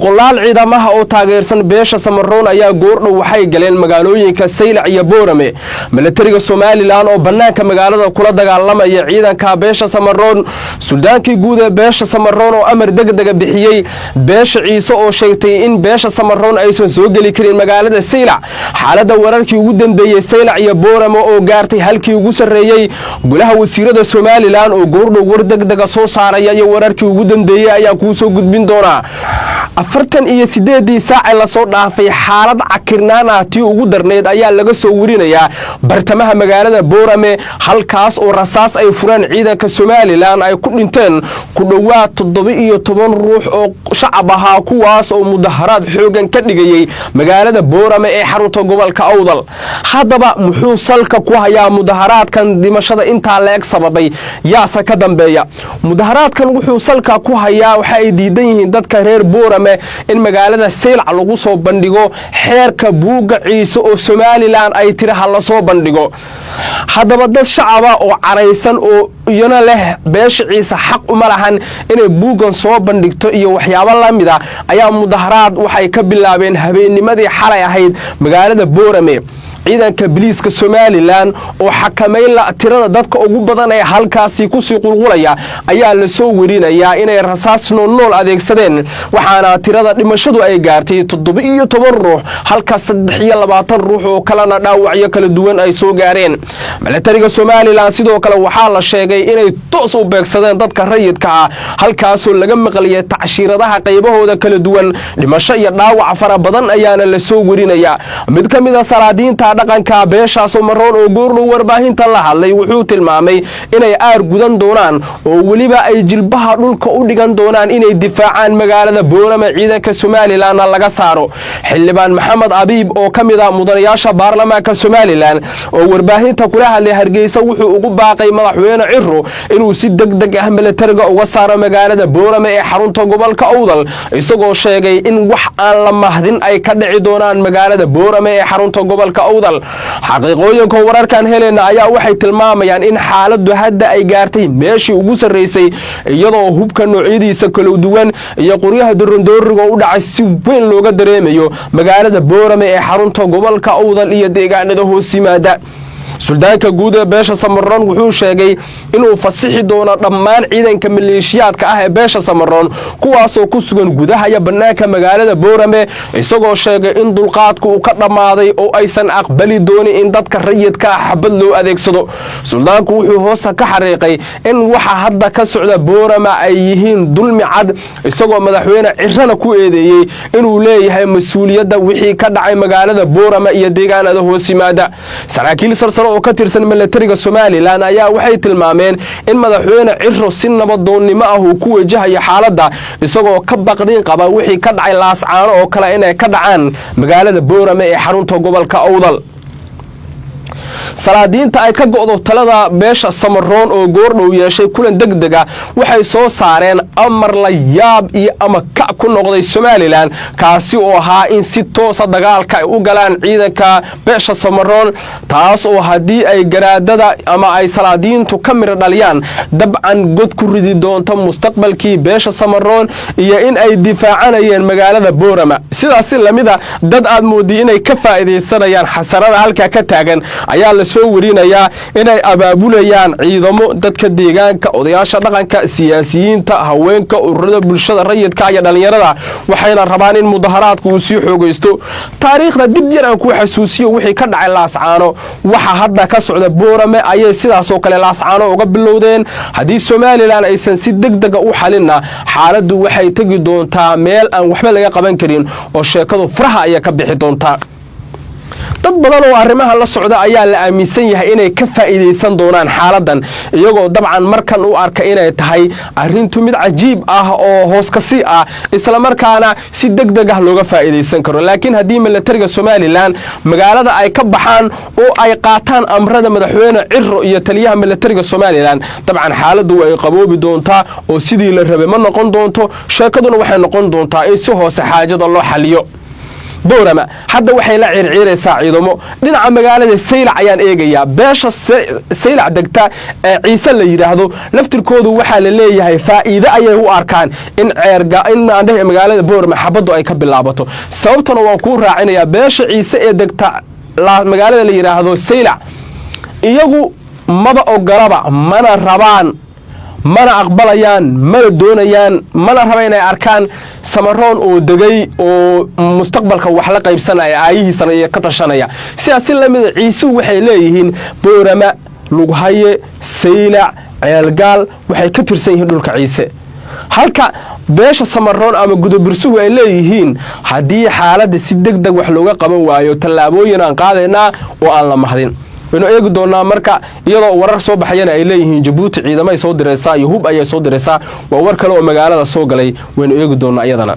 Boqolaal ciidamaha oo taageersan beesha Samaroon ayaa goordhow waxay galeen magaalooyinka Saylac iyo Boorame. Milatariga Somalilan oo bannaanka magaalada kula dagaalamaya ciidanka beesha Samaroon, suldaankii guud ee beesha Samaroon oo amar degdega bixiyey, beesha Ciise oo sheegtay in beesha Samaroon aysan soo geli karin magaalada Saylac, xaaladda wararkii ugu dambeeyey Saylac iyo Boorame oo gaartay halkii ugu sarreeyey, golaha wasiirada Somalilan oo goordhow war degdega soo saaraya iyo wararkii ugu dambeeyey ayaa kuu soo gudbin doonaa. 48-dii saacee lasoo dhaafay xaalad cakirnaan ah tii ugu darneyd ayaa laga soo werinayaa bartamaha magaalada Boorame, halkaas oo rasaas ay fureen ciidanka Somalilan ay ku dhinteen ku dhowaad 17 ruux oo shacab ahaa, kuwaas oo mudaharaad xoogan ka dhigayey magaalada Boorame ee xarunta gobolka Awdal. Haddaba muxuu salka ku hayaa mudaharaadkan dhimashada intaa leeg sababay? Yaase ka dambeeya mudaharaadkan? Wuxuu salka ku hayaa waxa ay diidan yihiin dadka reer Boorame in magaalada Saylac lagu soo bandhigo xeerka buugga Ciise oo Somalilan ay tiri ha lasoo bandhigo. Haddaba dad shacaba oo caraysan oo iyana leh beesha Ciise xaq uma lahan inay buuggan soo bandhigto iyo waxyaabo la mid a ayaa mudaharaad waxay ka bilaabeen habeennimadii xalay ahayd magaalada Boorame. Ciidanka biliiska Somalilan oo xakamayn la tirada dadka ugu badan ee halkaasi kusii qulqulaya ayaa lasoo werinayaa inay rasaas noolnool adeegsadeen, waxaana tirada dhimashadu ay gaartay 17 ruux, halka 23 ruux oo kalena dhaawacyo kala duwan ay soo gaareen. Milatariga Somalilan sidoo kale waxaa la sheegay inay toos u beegsadeen dadka rayidka ah, halkaasoo laga maqliyay tacshiiradaha qaybahooda kala duwan. Dhimasho iyo dhaawac fara badan ayaana lasoo werinayaa. Mid ka mid a salaadiinta dhaqanka beesha Samaroon oo goordhow warbaahinta la hadlay wuxuu tilmaamay inay aar gudan doonaan oo weliba ay jilbaha dhulka u dhigan doonaan inay difaacaan magaalada Boorame, ciidanka Somalilanna laga saaro. Xildhibaan Maxamed Abiib oo ka mid ah mudanayaasha baarlamaanka Somalilan oo warbaahinta kula hadlay Hargeysa wuxuu ugu baaqay madaxweyne Ciro inuu si deg deg ah milatariga uga saaro magaalada Boorame ee xarunta gobolka Awdal, isagoo sheegay in wax aan la mahdin ay ka dhici doonaan magaalada Boorame ee xarunta gobolka Awdal. Xaqiiqooyinka wararkan helayna ayaa waxay tilmaamayaan in xaaladdu hadda ay gaartay meeshii ugu sarreysay, iyadoo hubka noocyadiisa kala duwan iyo qoryaha dorondooriga u dhacay si weyn looga dareemayo magaalada Boorame ee xarunta gobolka Awdal iyo deegaanada hoos yimaada. Suldaanka guud ee beesha Samaroon wuxuu sheegay inuu fasixi doono dhammaan ciidanka maleeshiyaadka ah ee beesha Samaroon, kuwaasoo ku sugan gudaha iyo bannaanka magaalada Boorame, isagoo sheegay in dulqaadku uu ka dhammaaday oo aysan aqbali doonin in dadka rayidka ah xabad loo adeegsado. Suldaanku wuxuu hoosta ka xariiqay in waxa hadda ka socda Boorame ay yihiin dulmi cad, isagoo madaxweyne Cirana ku eedeeyey inuu leeyahay mas-uuliyadda wixii ka dhacay magaalada Boorame iyo deegaanada hoos yimaada. Saraakiil sarsare oo ka tirsan milatariga Somalilan ayaa waxay tilmaameen in madaxweyne Ciro si nabadoonnimo ah uu ku wajahayo xaaladda, isagoo ka baqdin qaba wixii ka dhacay Laascaano oo kale inay ka dhacaan magaalada Boorame ee xarunta gobolka Awdal. Salaadiinta ay ka go'do talada beesha Samaroon oo goordhow yeeshay kulan deg dega waxay soo saareen amar la yaab iyo ama kac ku noqday Somalilan, kaasi oo ahaa in si toosa dagaalka ay u galaan ciidanka beesha Samaroon, taas oo haddii ay garaadada ama ay salaadiintu ka miro dhaliyaan dabcan god ku ridi doonto mustaqbalkii beesha Samaroon iyo in ay difaacanayeen magaalada Boorama. Sidaasi lamida dad aad moodiy inay ka faa'iidaysanayaan xasarada halkaa ka taagan ayaa lasoo werinayaa inay abaabulayaan ciidamo dadka deegaanka, odayaasha dhaqanka, siyaasiyiinta, haweenka, ururada bulshada rayidka iyo dhallinyarada, waxayna rabaan in mudaharaadku uu sii xoogaysto. Taariikhda dib yar aan ku xasuusiyo wixii ka dhacay Laascaano. Waxa hadda ka socda Boorame ayay sidaasoo kale Laascaano uga bilowdeen. Haddii Somalilan aysan si deg dega u xalinna, xaaladdu waxay tegi doontaa meel aan waxba laga qaban karin oo sheekadu faraha ayaa ka bixi doontaa. Dad badan oo arrimaha la socda ayaa la aaminsan yahay inay ka faa'iidaysan doonaan xaaladdan, iyagoo dabcan markan u arka inay tahay arrintu mid cajiib ah oo hoos kasi ah, islamarkaana si deg deg ah looga faa'iidaysan karo. Laakiin haddii milatariga Somalilan magaalada ay ka baxaan oo ay qaataan amrada madaxweyne Ciro iyo taliyaha milatariga Somalilan, dabcan xaaladdu ay qaboobi doontaa oo sidii la rabay ma noqon doonto. Sheekaduna waxay noqon doontaa in si hoose xaajada loo xaliyo. Boorama hadda waxay la ciirciiraysaa ciidamo. Dhinaca magaalada Saylac ayaan eegayaa. Beesha Saylac degta ee Ciise la yidhaahdo laftirkoodu waxaa la leeyahay faa'iide ayay u arkaan in ceerga in maandhahe magaalada Boorama xabaddu ay ka bilaabato. Sababtana waan kuu raacinayaa. Beesha Ciise ee degta magaalada la yidhaahdo Saylac iyagu maba ogolaba, mana rabaan, mana aqbalayaan, mana doonayaan, mana raba inay arkaan Samaroon oo degay oo mustaqbalka wax la qaybsanaya, aayihiisana iyo ka tashanaya. Sidaas si lamida Ciisuhu waxay leeyihiin Boorama, Lughaye, Saylac, Ceelgaal waxay ka tirsan yihiin dhulka Ciise, halka beesha Samaroon ama Gudubirsuhu ay leeyihiin haddii xaaladda si deg deg wax looga qaban waayo, tallaabooyin aan qaadaynaa oo aan la mahdin. Waynu eegi doonaa marka, iyadoo warar soo baxayana ay leeyihiin Jabuuti ciidamay soo diraysaa iyo hub ayay soo diraysaa. Waa war kale oo magaalada soo galay, waynu eegi doonaa iyadana.